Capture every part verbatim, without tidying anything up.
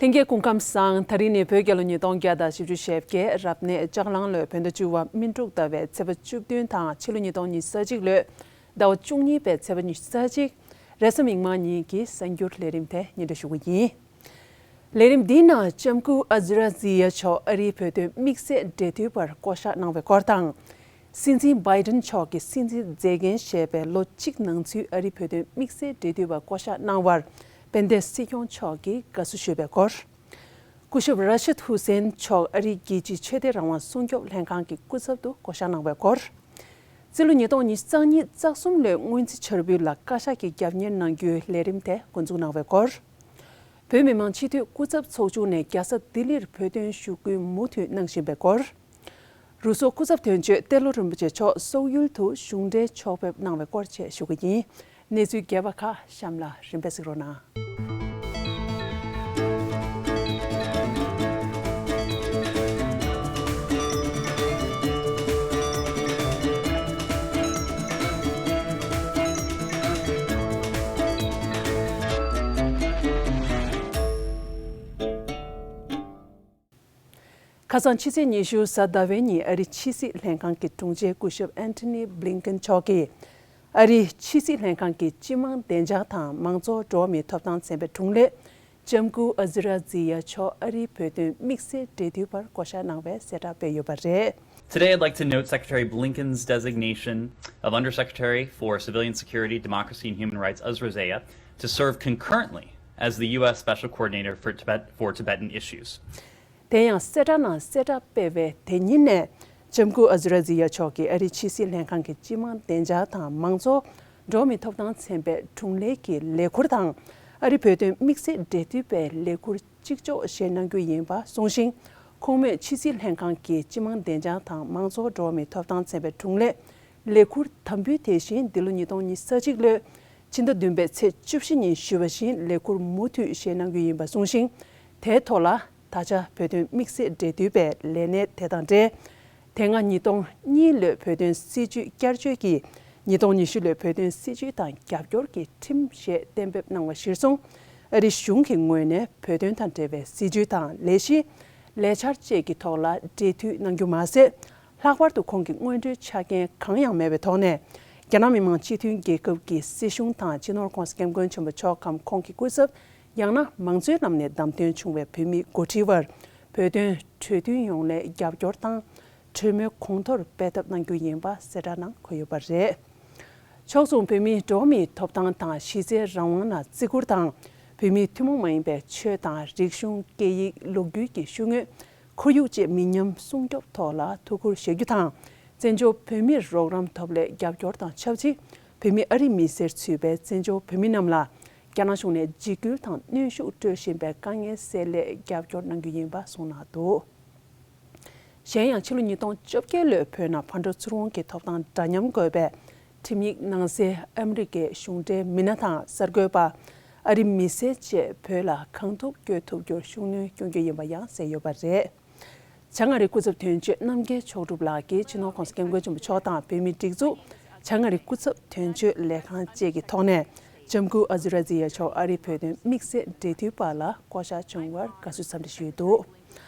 ལྷན་རྒྱས་སྐུ་ཁམས་བཟང་། ད་རིང་ནི་བོད་རྒྱལ་ལོ་ཉིས་སྟོང་བརྒྱ་དང་བཞི་བཅུ་ཞེ་བརྒྱད། རབ་གནས་ལྕགས་གླང་ལོའི་བོད་ཟླ་བཅུ་བ་སྨིན་དྲུག་ཟླ་བའི་ཚེས་པ་བཅུ་བདུན་དང་ཕྱི་ལོ་ཉིས་སྟོང་ཉི་ཤུ་རྩ་གཅིག་ལོའི་ཟླ་བ་བཅུ་གཉིས་པའི་ཚེས་པ་ཉི་ཤུ་རྩ་གཅིག་རེས་གཟའ་མིག་དམར་ཉིན་གྱི་གསར་འགྱུར་ལས་རིམ་དེ་སྙན་སྒྲོན་ཞུ་གི་ཡིན། ལས་རིམ་འདིའི་ནང་ལྕམ་སྐུ་ཨ་ཛི་ར་ཛི་ཡ་མཆོག་ཨ་རིའི་བོད་དོན་དམིགས་བསལ་འབྲེལ་མཐུད་པར་བསྐོ་གཞག་གནང་བའི་སྐོར་དང་། སྲིད་འཛིན་བྷའི་ཏིན་མཆོག་གིས་སྲིད་འཛིན་མཛད་འགན་བཞེས་པའི་ལོ་གཅིག་ནང་ཚུད་ཨ་རིའི་བོད་དོན་དམིགས་བསལ་འབྲེལ་མཐུད་པར་བསྐོ་གཞག་གནང་བར་དཔལ་ལྡན་སྲིད་སྐྱོང་མཆོག་གིས་དགའ་བསུ་ཞུས་པའི་སྐོར། སྐུ་ཞབས་ར་ཤིད་ཧུ་སེན་མཆོག་ཨ་རིའི་རྒྱལ་སྤྱིའི་ཆོས་དད་རང་དབང་སྲུང་སྐྱོབ་ལྷན་ཁང་གི་སྐུ་ཚབ་ཏུ་བསྐོ་གཞག་གནང་བའི་སྐོར། རྩིས་ལོ་ཉིས་སྟོང་ཉི་ཤུ་རྩ་གཉིས་རྩ་གསུམ་ལོའི་སྔོན་རྩིས་འཆར་འབུལ་ལ་བཀའ་ཤག་གིས་རྒྱབ་གཉེར་གནང་རྒྱུའི་ལས་རིམ་དེ་འགོ་འཛུགས་གནང་བའི་སྐོར། བོད་མི་མང་སྤྱི་འཐུས་སྐུ་ཚབ་ཚོགས་ཆུང་ནས་རྒྱལ་ས་ལྡི་ལིར་བོད་དོན་ཞུ་སྐུལ་མུ་མཐུད་གནང་བཞིན་པའི་སྐོར། རུ་སོག་སྐུ་ཚབ་དོན་གཅོད་ཏེ་ལོ་རིན་པོ་ཆེ་མཆོག་སོག་ཡུལ་དུ་གཞུང་འབྲེལ་ཕྱོགས་ཕེབས་གནང་བའི་སྐོར་བཅས་ཞུ་གི་ཡིན། གནས་ཚུལ་རྒྱས་པ་ཁག་གཤམ་ལ་རིམ་པས་གཟིགས་རོགས་གནང་། ཁ་སང་ཕྱི་ཚེས་ཉི་ཤུ་གཟའ་ཟླ་བའི་ཉིན་ཨ་རིའི་ཕྱི་སྲིད་ལྷན་ཁང་གི་དྲུང་ཆེ་སྐུ་ཞབས་ཨན་ཐོ་ནི་བྷི་ལིན་ཀེན་མཆོག་གིས་ཨ་རིའི་ཕྱི་སྲིད་ལྷན་ཁང་གི་སྤྱི་དམངས་བདེ་འཇགས་དང་མང་གཙོ་འགྲོ་བ་མིའི་ཐོབ་ཐང་ཚན་པའི་དྲུང་ལས་ལྕམ་སྐུ་ཨ་ཛི་ར་ཛི་ཡ་མཆོག་ཨ་རིའི་བོད་དོན་དམིགས་བསལ་འབྲེལ་མཐུད་པར་བསྐོ་གཞག་གནང་བའི་གསལ་བསྒྲགས་སྤེལ་ཡོད་པ་རེད། Today, I'd like to note Secretary Blinken's designation of Undersecretary for Civilian Security, Democracy, and Human Rights, Azra Zeya, to serve concurrently as the U S Special Coordinator for Tibet, for Tibetan Issues. དེ་ཡང་གསལ་བསྒྲགས་ནང་གསལ་བསྒྲགས་སྤེལ་བའི་དེ་ཉིན་ནས་ལྕམ་སྐུ་ཨ་ཛི་ར་ཛི་ཡ་མཆོག་གིས་ཨ་རིའི་ཕྱི་སྲིད་ལྷན་ཁང་གི་སྤྱི་དམངས་བདེ་འཇགས་དང་མང་གཙོ་འགྲོ་བ་མིའི་ཐོབ་ཐང་ཚན་པའི་དྲུང་ལས་ཀྱི་ལས་ཁུར་དང་། ཨ་རི་བོད་དོན་དམིགས་བསལ་འབྲེལ་མཐུད་པའི་ལས་ཁུར་གཅིག་ལྕོགས་བཞེས་གནང་རྒྱུ་ཡིན་པ་གསུངས་ཤིང་། ཁོང་མོས་ཕྱི་སྲིད་ལྷན་ཁང་གི་སྤྱི་དམངས་བདེ་འཇགས་དང་མང་གཙོ་འགྲོ་བ་མིའི་ཐོབ་ཐང་ཚན་པའི་དྲུང་ལས་ལས་ཁུར་དམ་འབུལ་དེ་བཞིན་འདི་ལོ་ཉིས་སྟོང་ཉི་ཤུ་རྩ་གཅིག་ལོའི་ཕྱི་ཟླ་བདུན་པའི་ཚེས་བཅུ་བཞི་ཉིན་ཞུས་པ་བཞིན་ལས་ཁུར་མུ་མཐུད་བཞེས་གནང་རྒྱུ་ཡིན་པ་གསུངས་ཤིང་། དེའི་ཐོག་ལ། ད་ཆ་བོད་དོན་དམིགས་བསལ་འབྲེལ་མཐུད་པའི་ལས་གནས་དེ་དང་འབྲེལ། དེ་སྔ་ཉིས་སྟོང་གཉིས་ལོའི་བོད་དོན་སྲིད་བྱུས་བསྐྱར་བཅོས་ཀྱིས་ཉིས་སྟོང་ཉི་ཤུ་ལོའི་བོད་དོན་སྲིད་བྱུས་དང་རྒྱབ་སྐྱོར་གྱི་ཁྲིམས་ཞེས་གཏན་འབེབས་གནང་བ་གཞིར་བཟུང་། ཨ་རི་གཞུང་གི་ངོས་ནས་བོད་དོན་དང་འབྲེལ་བའི་སྲིད་བྱུས་དང་ལས་གཞི། ལས་འཆར་བཅས་ཀྱི་ཐོག་ལ་འབྲེལ་མཐུད་གནང་རྒྱུ་མ་ཟད། ལྷག་པར་དུ་ཁོང་གི་སྔོན་འགྲོའི་ཆ་རྐྱེན་གང་ཡང་མེད་པའི་ཐོག་ནས། རྒྱ་ནག་མི་དམངས་སྤྱི་མཐུན་རྒྱལ་ཁབ་ཀྱི་སྲིད་གཞུང་དང་སྤྱི་ནོར་༸གོང་ས་༸སྐྱབས་མགོན་ཆེན་པོ་མཆོག་གམ་ཁོང་གི་སྐུ་ཚབ། ཡང་ན་མང་གཙོའི་ལམ་ནས་བདམས་ཐོན་བྱུང་བའི་བོད་མི་འགོ་ཁྲིད་བར་བོད་དོན་གྲོས་མཐུན་ཡོང་སླད་རྒྱབ་སྐྱོར་དང་། གྲོས་མོལ་གོང་མཐོར་སྤེལ་ཐབས་གནང་རྒྱུ་ཡིན་པ་གསལ་བསྒྲགས་ནང་འཁོད་ཡོད་པ་རེད། ཕྱོགས་མཚུངས་བོད་མིའི་འགྲོ་བ་མིའི་ཐོབ་ཐང་དང་གཞི་རྩའི་རང་དབང་ལ་བརྩི་བཀུར་དང་། བོད་མིའི་ཐུན་མོང་མ་ཡིན་པའི་ཆོས་དང་རིག་གཞུང་། སྐད་ཡིག་ལོ་རྒྱུས་ཀྱི་ཤུལ་དངོས། ཁོར་ཡུག་བཅས་མི་ཉམས་སྲུང་སྐྱོབ་ཐོག་ལ་ཐུགས་ཁུར་བཞེས་རྒྱུ་དང་། བཙན་བྱོལ་བོད་མིར་རོགས་རམ་ཐོབ་སླད་རྒྱབ་སྐྱོར་དང་ཆབས་ཅིག་བོད་མི་ཨ་རི་མི་སེར་ཚུད་པའི་བཙན་བྱོལ་བོད་མི་རྣམས་ལ་རྒྱ་ནག་གཞུང་ནས་འཇིགས་སྐུལ་དང་གནོན་ཤུགས་སྤྲོད་བཞིན་པའི་དཀའ་ངལ་སེལ་སླད་རྒྱབ་སྐྱོར་གནང་རྒྱུ་ཡིན་པ་གསུངས་གནང་འདུག་གཞན་ཡང་ཕྱི་ལོ་ཉིས་སྟོང་བཅོ་བརྒྱད་ལོའི་བོད་ནང་ཕར་འགྲོ་ཚུར་འོང་གི་ཐོབ་ཐང་འདྲ་མཉམ་དགོས་པའི་ཁྲིམས་ཡིག་ནང་གསལ་ཨ་མི་རི་ཀའི་གཞུང་འབྲེལ་མི་སྣ་དང་གསར་འགོད་པ། ཨ་རིའི་མི་སེར་བཅས་བོད་ལ་གང་ཐུབ་བསྐྱོད་ཐུབ་རྒྱུར་ཤུགས་སྣོན་སྐྱོན་རྒྱུ་ཡིན་པ་ཡང་གསལ་ཡོད་པ་རེད། བྱང་ཨ་རིའི་སྐུ་ཚབ་དོན་གཅོད་རྣམ་རྒྱལ་མཆོག་གྲུབ་ལགས་ཀྱིས་སྤྱི་ནོར་༸གོང་ས་༸སྐྱབས་མགོན་ཆེན་པོ་མཆོག་དང་བོད་མིའི་སྒྲིག་འཛུགས། བྱང་ཨ་རིའི་སྐུ་ཚབ་དོན་གཅོད་ལས་ཁང་བཅས་ཀྱི་ཐོག་ནས་ལྕམ་སྐུ་ཨ་ཛི་ར་ཛི་ཡ་མཆོག་ཨ་རིའི་བོད་དོན་དམིགས་བསལ་འབྲེལ་མཐུད་པ་ལ་བསྐོ་གཞག་བྱུང་བར་དགའ་བསུ་འཚམས་འདྲི་ཞུས་འདུག་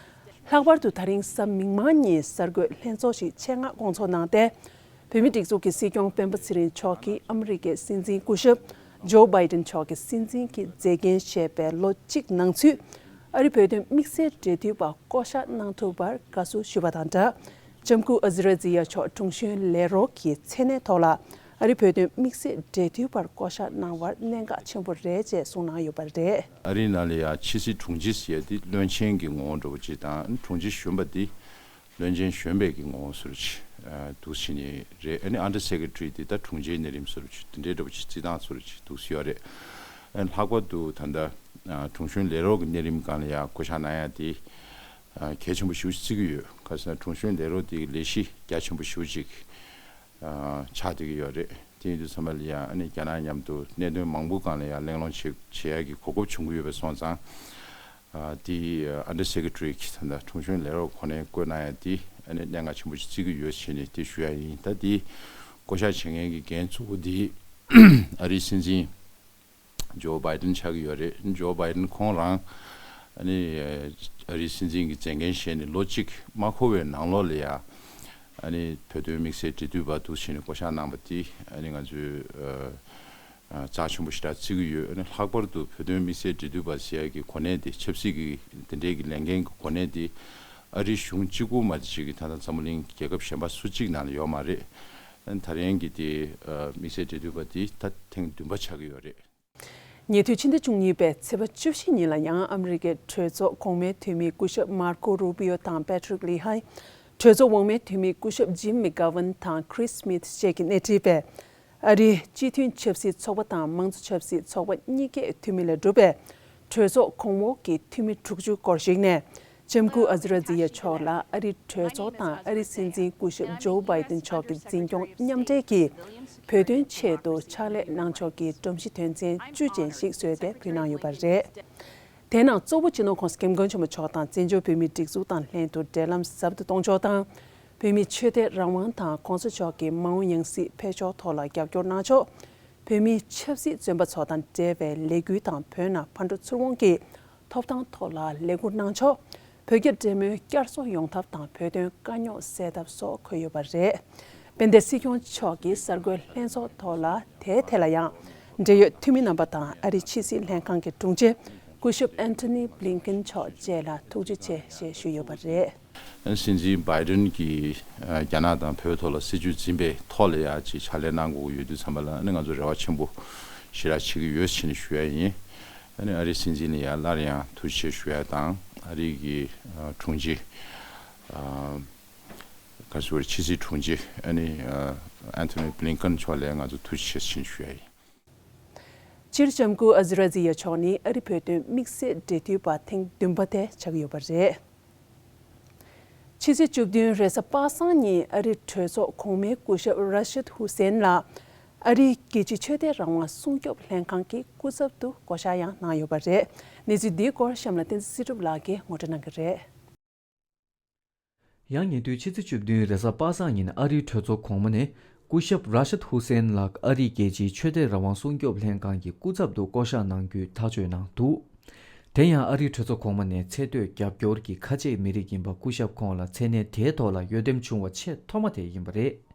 ལྷག་པར་དུ་ད་རིང་གཟའ་མིག་དམར་ཉིན་གསར་འགོད་ལྷན་ཚོགས་ཤིག་ཆེད་མངགས་བསྐོང་ཚོགས་གནང་སྟེ། བོད་མིའི་སྒྲིག་འཛུགས་ཀྱི་སྲིད་སྐྱོང་སྤེན་པ་ཚེ་རིང་མཆོག་གིས་ཨ་མི་རི་ཀའི་སྲིད་འཛིན་སྐུ་ཞབས་ཇོ་བྷའི་ཏིན་མཆོག་གི་སྲིད་འཛིན་གྱི་མཛད་འགན་བཞེས་པའི་ལོ་གཅིག་ནང་ཚུད། ཨ་རི་བོད་དོན་དམིགས་བསལ་འབྲེལ་མཐུད་པ་བསྐོ་གཞག་གནང་ཐུབ་པར་དགའ་བསུ་ཞུས་པ་དང་སྦྲགས། ལྕམ་སྐུ་ཨ་ཛི་ར་ཛི་ཡ་མཆོག་དྲུང་གཞོན་ལས་རོགས་ཀྱི་མཚན་གནས་ཐོག་ལ་ཨ་རི་བོད་དོན་དམིགས་བསལ་འབྲེལ་མཐུད་པར་བསྐོ་གཞག་གནང་བར་གནད་འགག་ཆེན་པོ་རེད་ཅེས་གསུངས་གནང་ཡོད་པ་རེད། ཨ་རིའི་ནང་ལ་ཡང་ཕྱི་སྲིད་དྲུང་ཆེ་ཟེར་ཡ་དེ་བློན་ཆེན་གྱི་ངོ་བོ་འདྲ་བོ་ཅིག་དང་། དྲུང་ཆེ་གཞོན་པ་དེ་བློན་ཆེན་གཞོན་པའི་གི་ངོ་བོ་བཟོ་འདྲ་ཅིག་ཨ་འདུག་སེ་བྱས་ནས་རེད། ཨ་ནི་ཨན་ཌར་སེ་ཀེ་ཊ་རི་དེ་ད་དྲུང་ཆེའི་གནས་རིམ་བཟོ་འདྲ་ཅིག་དེ་འདྲའི་འདྲ་བོ་ཅིག་བརྩི་སྟངས་བཟོ་འདྲ་ཅིག་འདུག་སེ་ཡོད་རེད། ཨ་ནི་ལྷག་པར་དུ་ད་ལྟ་ཨ་དྲུང་གཞོན་ལས་རོགས་ཀྱི་གནས་རིམ་སྒང་ལ་ཡང་བསྐོ་གཞག་གནང་ཡ་དེ་ཨ་གལ་ཆེན་པོ་ཞེ་པོ་ཅིག་བརྩི་གི་ཡོད། ག་ཟེར་ན་དྲུང་གཞོན་ལས་རོགས་དེ་གི་ལས་གཞི་རྒྱ་ཆེན་པོ་ཞེ་པོ་ཅིག་ཨ་ཆགས་བསྡད་ཀྱི་ཡོད་རེད། དེ་ཡིན་དུས་ཙམ་པ་ལ་ཡང་ཨ་ནི་རྒྱ་ནག་མཉམ་དུ་གནད་དོན་མང་པོ་སྒང་ལ་ཡང་གླེང་སློང་བྱེད་བྱེད་ཡ་གི་གོ་སྐབས་བྱུང་གི་ཡོད་པ་སོང་ཙང་། ཨ་དེ་ཨ་ཨན་ཌར་སེ་ཀེ་ཊ་རི་གི་ད་ལྟ་དྲུང་གཞོན་ལས་རོགས་ཁོ་ནའི་བསྐོས་གནང་ཡ་དེ་ཨ་ནི་གནད་འགག་ཆེན་པོ་ཞིག་བརྩི་གི་ཡོད་བྱས་ནས་དེ་ཞུ་ཡ་ཡིན། ད་དེ་བསྐོ་གཞག་བྱེད་མཁན་གྱི་འགན་གཙོ་བོ་དེ་ཨ་རིའི་སྲིད་འཛིན་ཇོ་བྷའི་ཏིན་ཆགས་ཀྱི་ཡོད་རེད། ཇོ་བྷའི་ཏིན་ཁོང་རང་ ཨ་ནི་ཨ་རིའི་སྲིད་འཛིན་གྱི་མཛད་འགན་བཞེས་ནས་ལོ་གཅིག་མ་འཁོར་བའི་ནང་ལོགས་ལ་ཡ། ཨ་ནི་བོད་དོན་དམིགས་བསལ་འབྲེལ་མཐུད་པ་འདུག་བྱས་ནས་བསྐོ་གཞག་གནང་པ་དེ་ཨ་ནི་ང་ཚོས་ཨ་ཨ་རྩ་ཆེན་པོ་ཞེ་དྲག་བརྩི་གི་ཡོད། ཨ་ནི་ལྷག་པར་དུ་བོད་དོན་དམིགས་བསལ་འབྲེལ་མཐུད་པ་ཟེར་ཡ་གི་གོ་གནས་དེ། ཆབ་སྲིད་ཀྱི་དེ་འདྲའི་གི་ལས་འགན་གྱི་གོ་གནས་དེ་ཨ་རིའི་གཞུང་གཅིག་པུ་མ་གཏོགས་ཅིག་གིས་ད་ལྟ་འཛམ་བུ་གླིང་རྒྱལ་ཁབ་གཞན་པ་སུ་གཅིག་ནང་ལ་ཡོད་མ་རེད། ཨ་ནི་ད་རིང་གི་དེ་ཨ་དམིགས་བསལ་འབྲེལ་མཐུད་པ་དེ་ད་ཐེངས་བདུན་པ་ཆགས་ཀྱི་ཡོད་རེད། ཉེ་དུས་ཕྱི་ཟླ་བཅུ་གཉིས་པའི་ཚེས་པ་བཅུ་བཞི་ཉིན་ལ་ཡང་ཨ་མི་རི་ཀའི་གྲོས་ཚོགས་གོང་མའི་འཐུས་མི་སྐུ་ཞབས་མར་ཀོ་རུ་པི་ཡོ་དང་པེ་ཏྲིག་ལི་ཧའེ། གྲོས་ཚོགས་འོག་མའི་འཐུས་མི་སྐུ་ཞབས་ཇིམ་མི་གྷ་ཝན་དང་ཁྲིས་སྨིད་བཅས་ཀྱིས་སྣེ་ཁྲིད་པའི་ཨ་རིའི་སྤྱི་མཐུན་ཆབ་སྲིད་ཚོགས་པ་དང་མང་གཙོ་ཆབ་སྲིད་ཚོགས་པ་གཉིས་ཀའི་འཐུས་མི་ལས་གྲུབ་པའི་གྲོས་ཚོགས་གོང་འོག་གི་འཐུས་མི་དྲུག་ཅུ་སྐོར་ཞིག་ནས། ལྕམ་སྐུ་ཨ་ཛི་ར་ཛི་ཡ་མཆོག་ལ་ཨ་རིའི་གྲོས་ཚོགས་དང་ཨ་རིའི་སྲིད་འཛིན་སྐུ་ཞབས་ཇོ་བྷའི་ཏིན་མཆོག་གི་འཛིན་སྐྱོང་མཉམ་འབྲེལ་གྱིས་བོད་དོན་ཆེད་དུ་ཕྱག་ལས་གནང་ཕྱོགས་ཀྱི་སྒྲོམ་གཞི་དོན་ཚན་བཅུ་ཅན་ཞིག་བཟོས་ཏེ་ཕུལ་གནང་ཡོད་པ་རེད། དེའི་ནང་གཙོ་བོ་སྤྱི་ནོར་༸གོང་ས་༸སྐྱབས་མགོན་ཆེན་པོ་མཆོག་དང་བཙན་བྱོལ་བོད་མིའི་སྒྲིག་འཛུགས་དང་ལྷན་དུ་འབྲེལ་ལམ་ཟབ་ཏུ་གཏོང་ཕྱོགས་དང་། བོད་མིའི་ཆོས་དད་རང་དབང་དང་༸གོང་ས་མཆོག་གི་མ་འོངས་ཡང་སྲིད་འཕེལ་ཕྱོགས་ཐོག་ལ་རྒྱབ་སྐྱོར་གནང་ཕྱོགས། བོད་མིའི་ཆབ་སྲིད་བཙོན་པ་ཚོ་དང་འབྲེལ་བའི་ལས་འགུལ་དང་བོད་ནང་ཕར་འགྲོ་ཚུར་འོང་གི་ཐོབ་ཐང་ཐོག་ལ་ལས་འགུལ་གནང་ཕྱོགས། བོད་རྒྱ་འབྲེལ་མོལ་བསྐྱར་གསོ་ཡོང་ཐབས་དང་བོད་དོན་དཀའ་རྙོག་སེལ་ཐབས་སོགས་འཁོད་ཡོད་པ་རེད། དཔལ་ལྡན་སྲིད་སྐྱོང་མཆོག་གིས་གསར་འགོད་ལྷན་ཚོགས་ཐོག་ལ་དེའི་ཐད་ལ་ཡང་འབྲེལ་ཡོད་འཐུས་མི་རྣམ་པ་དང་ཨ་རིའི་ཕྱི་སྲིད་ལྷན་ཁང་གི་དྲུང་ཆེ་སྐུ་ཞབས་ཨན་ཐོ་ནི་བྷི་ལིན་ཀིན་མཆོག་བཅས་ལ་ཐུགས་རྗེ་ཆེ་ཞེས་ཞུས་ཡོད་པ་རེད། སྲིད་འཛིན་བྷའི་ཏིན་གྱིས་རྒྱ་ནག་དང་བོད་ཐོག་ལ་སྲིད་བྱུས་འཛིན་པའི་ཐོག་ལ་ཡ་ཅིག་ཕྱག་ལས་གནང་དགོས་ཀྱི་ཡོད་དུས་ཙམ་པ་ལ་ནི་ང་ཚོ་རེ་བ་ཆེན་པོ་ཞེ་དྲག་བྱེད་ཀྱི་ཡོད་ཅེས་ནས་ཞུ་ཡ་ཡིན། ཨ་ནི་ཨ་རིའི་སྲིད་འཛིན་ལ་ཡ་སླར་ཡང་ཐུགས་རྗེ་ཆེ་ཞུ་ཡ་དང་། ཨ་རི་གི་དྲུང་ཆེ་ག་རེ་ཟེར་དགོས་རེད། ཕྱི་སྲིད་དྲུང་ཆེ་ཨ་ནི་ཨན་ཐོ་ནི་བྷི་ལིན་ཀིན་མཆོག་ལ་ང་ཚོ་ཐུགས་རྗེ་ཆེ་ཞེས་ཞུ་ཡ་ཡིན། སྤྱིར་ལྕམ་སྐུ་ཨ་ཛི་ར་ཛི་ཡ་མཆོག་ནི་ཨ་རི་བོད་དོན་དམིགས་བསལ་འབྲེལ་མཐུད་པ་ཐེངས་བདུན་པ་དེ་ཆགས་ཡོད་པ་རེད། ཕྱི་ཚེས་བཅུ་བདུན་རེས་གཟའ་པ་སངས་ཉིན་ཨ་རིའི་གྲོས་ཚོགས་གོང་མའི་སྐུ་ཞབས་ར་ཤིད་ཧུ་སེན་ལགས་ཨ་རིའི་རྒྱལ་སྤྱིའི་ཆོས་དད་རང་དབང་སྲུང་སྐྱོབ་ལྷན་ཁང་གི་སྐུ་ཚབ་ཏུ་བསྐོ་གཞག་ཡང་གནང་ཡོད་པ་རེད། གནས་ཚུལ་འདིའི་སྐོར་གཤམ་ལ་བསྟན་འཛིན་སྲིད་སྒྲུབ་ལགས་ཀྱིས་ངོ་སྤྲོད་གནང་གི་རེད། ཡང་ཉེ་དུས་ཕྱི་ཚེས་བཅུ་བདུན་རེས་གཟའ་པ་སངས་ཉིན་ཨ་རིའི་གྲོས་ཚོགས་གོང་མ་ནས་སྐུ་ཞབས་ར་ཤད་ཧུ་སེན་ལགས་ཨ་རིའི་རྒྱལ་སྤྱིའི་ཆོས་དད་རང་དབང་སྲུང་སྐྱོབ་ལྷན་ཁང་གི་སྐུ་ཚབ་ཏུ་བསྐོ་གཞག་གནང་རྒྱུའི་ཐག་གཅོད་གནང་འདུག་དེ་ཡང་ཨ་རིའི་གྲོས་ཚོགས་གོང་མ་ནས་ཚད་མཐོའི་རྒྱབ་སྐྱོར་གྱི་ཁ་ཆེའི་མི་རིགས་ཡིན་པ་སྐུ་ཞབས་ཁོང་ལ་མཚན་གནས་དེའི་ཐོག་ལ་འོས་འདེམས་བྱུང་བ་ཆེས་ཐོག་མ་དེ་ཡིན་པ་རེད།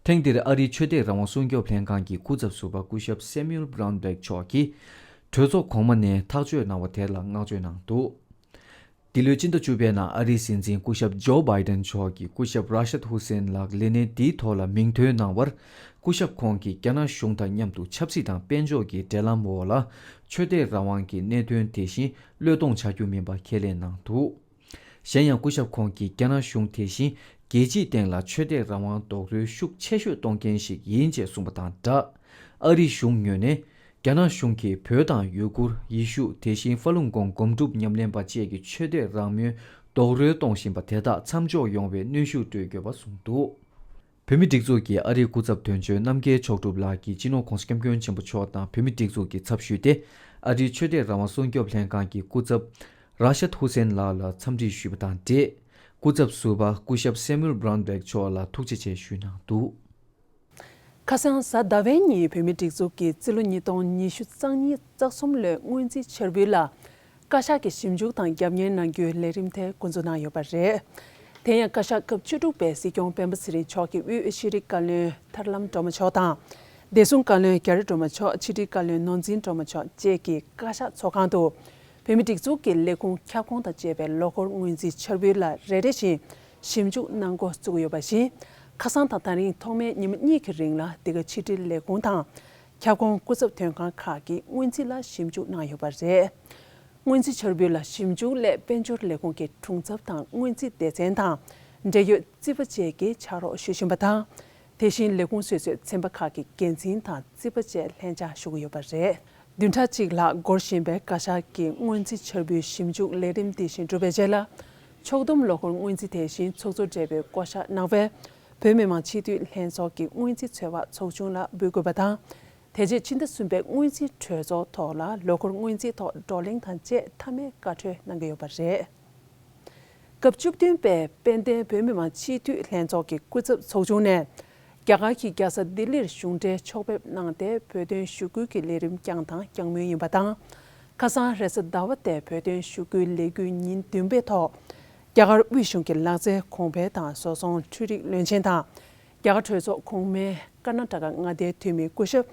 ཐེངས་འདིར་ཨ་རིའི་ཆོས་དད་རང་དབང་སྲུང་སྐྱོབ་ལྷན་ཁང་གི་སྐུ་ཚབ་ཟུར་པ་སྐུ་ཞབས་སེ་མུ་ཨེལ་བྷ་རའུན་བྷེག་མཆོག་གིས་གྲོས་ཚོགས་གོང་མ་ནས་ཐག་གཅོད་གནང་བ་དེ་ལ་བསྔགས་བརྗོད་གནང་འདུག་འདི་ལོའི་སྤྱི་ཟླ་བཅུ་པའི་ནང་ཨ་རིའི་སྲིད་འཛིན་སྐུ་ཞབས་ཇོ་བྷའི་ཏིན་མཆོག་གིས་སྐུ་ཞབས་ར་ཤད་ཧུ་སེན་ལགས་ལས་གནས་འདིའི་ཐོག་ལ་མིང་འདོན་གནང་བར། སྐུ་ཞབས་ཁོང་གིས་རྒྱ་ནག་གཞུང་དང་མཉམ་དུ་ཆབ་སྲིད་དང་དཔལ་འབྱོར་གྱི་འབྲེལ་ལམ་འོག་ལ་ཆོས་དད་རང་དབང་གི་གནད་དོན་དེ་བཞིན་བློས་གཏོང་བྱ་རྒྱུ་མིན་པ་ཁས་ལེན་གནང་འདུག་གཞན་ཡང་སྐུ་ཞབས་ཁོང་གིས་རྒྱ་ནག་གཞུང་དེ་བཞིན་རྒྱལ་སྤྱིའི་སྟེང་ལ་ཆོས་དད་རང་དབང་རྡོག་རོལ་ཤུགས་ཆེ་ཤོས་གཏོང་མཁན་ཞིག་ཡིན་ཅེས་གསུངས་པ་དང་སྦྲགས། ཨ་རིའི་གཞུང་ངོས་ནས་རྒྱ་ནག་གཞུང་གིས་བོད་དང་ཡུ་གུར། ཡེ་ཤུ། དེ་བཞིན་ཧྥ་ལུང་ཀོང་སྒོམ་སྒྲུབ་ཉམས་ལེན་པ་བཅས་ཀྱི་ཆོས་དད་རང་མོས་རྡོག་རོལ་གཏོང་བཞིན་པ་དེ་དག་མཚམས་འཇོག་ཡོང་བའི་གནོན་ཤུགས་སྤྲོད་དགོས་པ་གསུངས་འདུག་བོད་མིའི་སྒྲིག་འཛུགས་ཀྱི་ཨ་རིའི་སྐུ་ཚབ་དོན་གཅོད་རྣམ་རྒྱལ་མཆོག་གྲུབ་ལགས་ཀྱིས་སྤྱི་ནོར་༸གོང་ས་༸སྐྱབས་མགོན་ཆེན་པོ་མཆོག་དང་བོད་མིའི་སྒྲིག་འཛུགས་ཀྱི་ཚབ་ཞུས་ཏེ། ཨ་རིའི་ཆོས་དད་རང་དབང་སྲུང་སྐྱོབ་ལྷན་ཁང་གི་སྐུ་ཚབ་ར་ཤད་ཧུ་སེན་ལགས་ལ་འཚམས་འདྲི་ཞུས་པ་དང་འབྲེལ། སྐུ་ཚབ་ཟུར་པ་སྐུ་ཞབས་སེ་མུ་ཨེལ་བྷ་རའུན་བྷེག་མཆོག་ལ་ཐུགས་རྗེ་ཆེ་ཞུས་གནང་འདུག་ཁ་སང་གཟའ་ཟླ་བའི་ཉིན་བོད་མིའི་སྒྲིག་འཛུགས་ཀྱི་རྩིས་ལོ་ཉིས་སྟོང་ཉི་ཤུ་རྩ་གཉིས་རྩ་གསུམ་ལོའི་སྔོན་རྩིས་འཆར་འབུལ་ལ། བཀའ་ཤག་གིས་ཞིབ་འཇུག་དང་རྒྱབ་གཉེར་གནང་རྒྱུའི་ལས་རིམ་དེ་འགོ་འཛུགས་གནང་ཡོད་པ་རེད། དེ་ཡང་བཀའ་ཤག་སྐབས་བཅུ་དྲུག་པའི་སྲིད་སྐྱོང་སྤེན་པ་ཚེ་རིང་མཆོག་གི་དབུས་ཤེས་རིག་བཀའ་བློན་ཐར་ལམ་སྒྲོལ་མ་མཆོག་དང་། བདེ་སྲུང་བཀའ་བློན་རྒྱ་རི་སྒྲོལ་མ་མཆོག་ཕྱི་དྲིལ་བཀའ་བློན་ནོར་འཛིན་སྒྲོལ་མ་མཆོག་བཅས་ཀྱིས་བཀའ་ཤག་ཚོགས་ཁང་དུ། བོད་མིའི་སྒྲིག་འཛུགས་ཀྱི་ལས་ཁུངས་ཁྱབ་ཁོངས་དང་བཅས་པའི་ལོ་འཁོར་སྔོན་རྩིས་འཆར་འབུལ་ལ་རེ་རེ་བཞིན་ཞིབ་འཇུག་གནང་འགོ་བཙུགས་ཡོད་པ་བཞིན། ཁ་སང་དང་ད་རིང་ཐོག་མའི་ཉི་མ་གཉིས་ཀྱི་རིང་ལ་འདི་ག་ཕྱི་དྲིལ་ལས་ཁུངས་དང་། ཁྱབ་ཁོངས་སྐུ་ཚབ་དོན་ཁང་ཁག་གིས་སྔོན་རྩིས་ལ་ཞིབ་འཇུག་གནང་ཡོད་པ་རེད། སྔོན་རྩིས་འཆར་འབུལ་ལ་ཞིབ་འཇུག་སླད་དཔལ་འབྱོར་ལས་ཁུངས་ཀྱི་དྲུང་ཚབ་དང་སྔོན་རྩིས་སྡེ་ཚན་དང་། འབྲེལ་ཡོད་རྩིས་པ་བཅས་ཀྱིས་ཕྱག་རོགས་ཞུ་བཞིན་པ་དང་། དེ་བཞིན་ལས་ཁུངས་སོ་སོའི་ཚན་པ་ཁག་གི་འགན་འཛིན་དང་རྩིས་པ་བཅས་ལྷན་བཅར་ཞུ་གི་ཡོད་པ་རེད། བདུན་ཕྲག་གཅིག་ལྷག་འགོར་བཞིན་པའི་བཀའ་ཤག་གི་སྔོན་རྩིས་འཆར་འབུལ་ཞིབ་འཇུག་ལས་རིམ་འདི་བཞིན་གྲུབ་པའི་རྗེས་ལ། ཕྱོགས་བསྡོམས་ལོ་འཁོར་སྔོན་རྩིས་དེ་བཞིན་ཚོགས་གཙོ་སྦྲེལ་པོས་བསྐོ་གཞག་གནང་བའི་བོད་མི་མང་སྤྱི་འཐུས་ལྷན་ཚོགས་ཀྱི་སྔོན་རྩིས་ཚོད་དཔག་ཚོགས་ཆུང་ལ་འབུལ་དགོས་པ་དང་། དེ་རྗེས་ཕྱི་ཟླ་གསུམ་པའི་སྔོན་རྩིས་གྲོས་ཚོགས་ཐོག་ལ་ལོ་འཁོར་སྔོན་རྩིས་ཐོག་བགྲོ་གླེང་དང་བཅས་མཐའ་མའི་བཀའ་འཁྲོལ་གནང་གི་ཡོད་པ་རེད། སྐབས་བཅུ་བདུན་པའི་དཔལ་ལྡན་བོད་མི་མང་སྤྱི་འཐུས་ལྷན་ཚོགས་ཀྱི་སྐུ་ཚབ་ཚོགས་ཆུང་ནས། རྒྱ་གར་གྱི་རྒྱལ་ས་ལྡི་ལིར་གཞུང་འབྲེལ་ཕྱོགས་ཕེབས་གནང་སྟེ་བོད་དོན་ཞུ་སྐུལ་གྱི་ལས་རིམ་བསྐྱངས་དང་བསྐྱང་མུས་ཡིན་པ་དང་། ཁ་སང་རེས་གཟའ་ཟླ་བ་སྟེ་བོད་དོན་ཞུ་སྐུལ་ལས་འགུལ་ཉིན་བདུན་པའི་ཐོག་རྒྱ་གར་དབུས་གཞུང་གི་ལག་རྩལ་གོང་འཕེལ་དང་བཟོ་ཚོང་འཕྲུལ་རིག་བློན་ཆེན་དང་། རྒྱ་གར་གྲོས་ཚོགས་གོང་མའི་ཀར་ན་ཊ་ཀ་མངའ་སྡེའི་འཐུས་མི་སྐུ་ཞབས་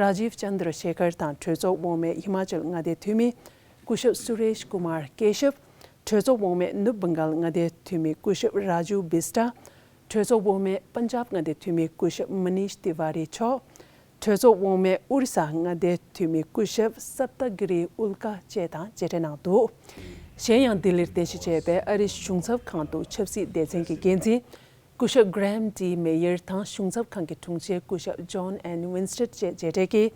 རཱ་ཇིབ་ཅན་དྲ་ཤེ་ཁར་དང་གྲོས་ཚོགས་འོག་མའི་ཧི་མ་ཅལ་མངའ་སྡེའི་འཐུས་མི་སྐུ་ཞབས་སུ་རེཤ་ཀུ་མར་ཀེ་ཤབ། གྲོས་ཚོགས་འོག་མའི་ནུབ་བྷང་གཱལ་མངའ་སྡེའི་འཐུས་མི་སྐུ་ཞབས་རཱ་ཇུ་བིས་ཏྲ། གྲོས་ཚོགས་འོག་མའི་པན་ཇབ་མངའ་སྡེའི་འཐུས་མི་སྐུ་ཞབས་མ་ནིཤ་ཏི་ཝཱ་རི་མཆོག་གྲོས་ཚོགས་འོག་མའི་ཨོ་རི་ས་མངའ་སྡེའི་འཐུས་མི་སྐུ་ཞབས་སབ་ཏ་གི་རི་ཨུལ་ཀ་བཅས་དང་མཇལ་འཕྲད་གནང་འདུག་གཞན་ཡང་ལྡི་ལིར་རྟེན་གཞི་བྱས་པའི་ཨ་རིའི་གཞུང་ཚབ་ཁང་དུ་ཆབ་སྲིད་སྡེ་ཚན་གྱི་འགན་འཛིན་སྐུ་ཞབས་Graham D Mayer དང་གཞུང་ཚབ་ཁང་གི་དྲུང་ཆེ་སྐུ་ཞབས་John N Winstead བཅས་མཇལ་འཕྲད་ཀྱིས་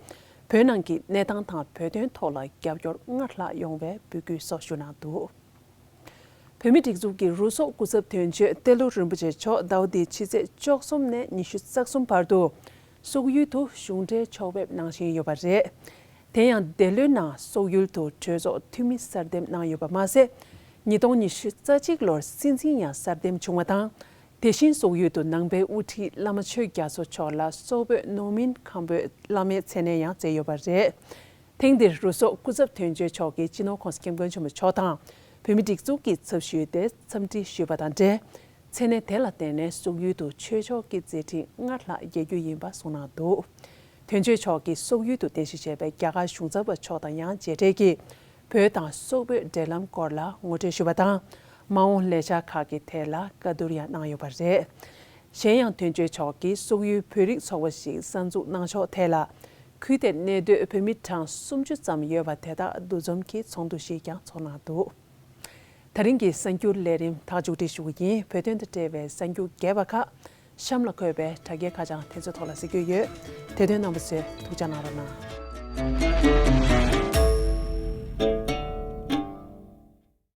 བོད་ནང་གི་གནས་སྟངས་དང་བོད་དོན་ཐོག་ལ་རྒྱབ་སྐྱོར་སྔར་ལྷག་ཡོང་བའི་འབོད་སྐུལ་སོགས་ཞུས་གནང་འདུག་བོད་མིའི་སྒྲིག་འཛུགས་ཀྱི་རུ་སོག་སྐུ་ཚབ་དོན་གཅོད་ཏེ་ལོ་རིན་པོ་ཆེ་མཆོག་ཟླ་བ་འདིའི་ཕྱི་ཚེས་བཅུ་གསུམ་ནས་ཉི་ཤུ་རྩ་གསུམ་བར་དུ་སོག་ཡུལ་དུ་གཞུང་འབྲེལ་ཕྱོགས་ཕེབས་གནང་བཞིན་ཡོད་པ་རེད། དེ་ཡང་འདི་ལོའི་ནང་སོག་ཡུལ་དུ་གྲོས་ཚོགས་འཐུས་མི་གསར་འདེམས་གནང་ཡོད་པ་མ་ཟད། ཉིས་སྟོང་ཉི་ཤུ་རྩ་གཅིག་ལོར་སྲིད་འཛིན་ཡང་གསར་འདེམས་བྱུང་བ་དང་། དེ་བཞིན་སོག་ཡུལ་དུ་ནང་པའི་དབུ་ཁྲིད་བླ་མ་ཆོས་རྒྱ་མཚོ་མཆོག་ལ་སོག་བོད་ནོར་མིན་ཁམས་བོད་བླ་མའི་མཚན་གནས་ཡང་བསྩལ་ཡོད་པ་རེད། ཐེངས་འདིར་རུ་སོག་སྐུ་ཚབ་དོན་གཅོད་མཆོག་གིས་སྤྱི་ནོར་༸གོང་ས་༸སྐྱབས་མགོན་ཆེན་པོ་མཆོག་དང་བོད་མིའི་སྒྲིག་འཛུགས་ཀྱི་ཚབ་ཞུས་ཏེ་འཚམས་འདྲི་ཞུས་པ་དང་འབྲེལ། མཚན་གནས་དེ་ལ་བརྟེན་ནས་སོག་ཡུལ་དུ་ཆོས་ཕྱོགས་ཀྱི་མཛད་འཕྲིན་སྔར་ལྷག་རྒྱས་རྒྱུ་ཡིན་པ་གསུངས་གནང་འདུག་དོན་གཅོད་མཆོག་གིས་སོག་ཡུལ་དུ་རྟེན་གཞི་བྱས་པའི་རྒྱ་གར་གཞུང་ཚབ་པ་མཆོག་དང་ཡང་མཇལ་འཕྲད་ཀྱིས་བོད་དང་སོག་བོད་འབྲེལ་ལམ་སྐོར་ལ་ངོ་སྤྲོད་ཞུས་པ་དང་། མ་འོངས་ལས་འཆར་ཁག་གི་ཐད་ལ་བཀའ་བསྡུར་ཡང་གནང་ཡོད་པ་རེད། གཞན་ཡང་དོན་གཅོད་མཆོག་གིས་སོག་ཡུལ་བོད་རིགས་ཚོགས་པ་ཞིག་གསར་འཛུགས་གནང་ཕྱོགས་ཐད་ལ། ཁུལ་དེར་གནས་སྡོད་བོད་མི་གྲངས་སུམ་ཅུ་ཙམ་ཡོད་པ་དེ་དག་འདུ་འཛོམས་ཀྱིས་ཚོགས་འདུ་ཞིག་ཀྱང་ཚོགས་གནང་འདུག་དེ་རིང་གི་གསར་འགྱུར་ལས་རིམ་ད་མཇུག་སྒྲིལ་ཞུ་གི་ཡིན། བོད་དོན་དང་འབྲེལ་བའི་གསར་འགྱུར་རྒྱས་པ་ཁག་གཤམ་ལ་འཁོད་པའི་དྲ་རྒྱའི་ཁ་བྱང་དེ་ཚོའི་ཐོག་ལ་གཟིགས་རྒྱུ་ཡོད། དེ་དོན་རྣམ་པ་ཚོས་ཐུགས་ཅག་གནང་རོགས་གནང་།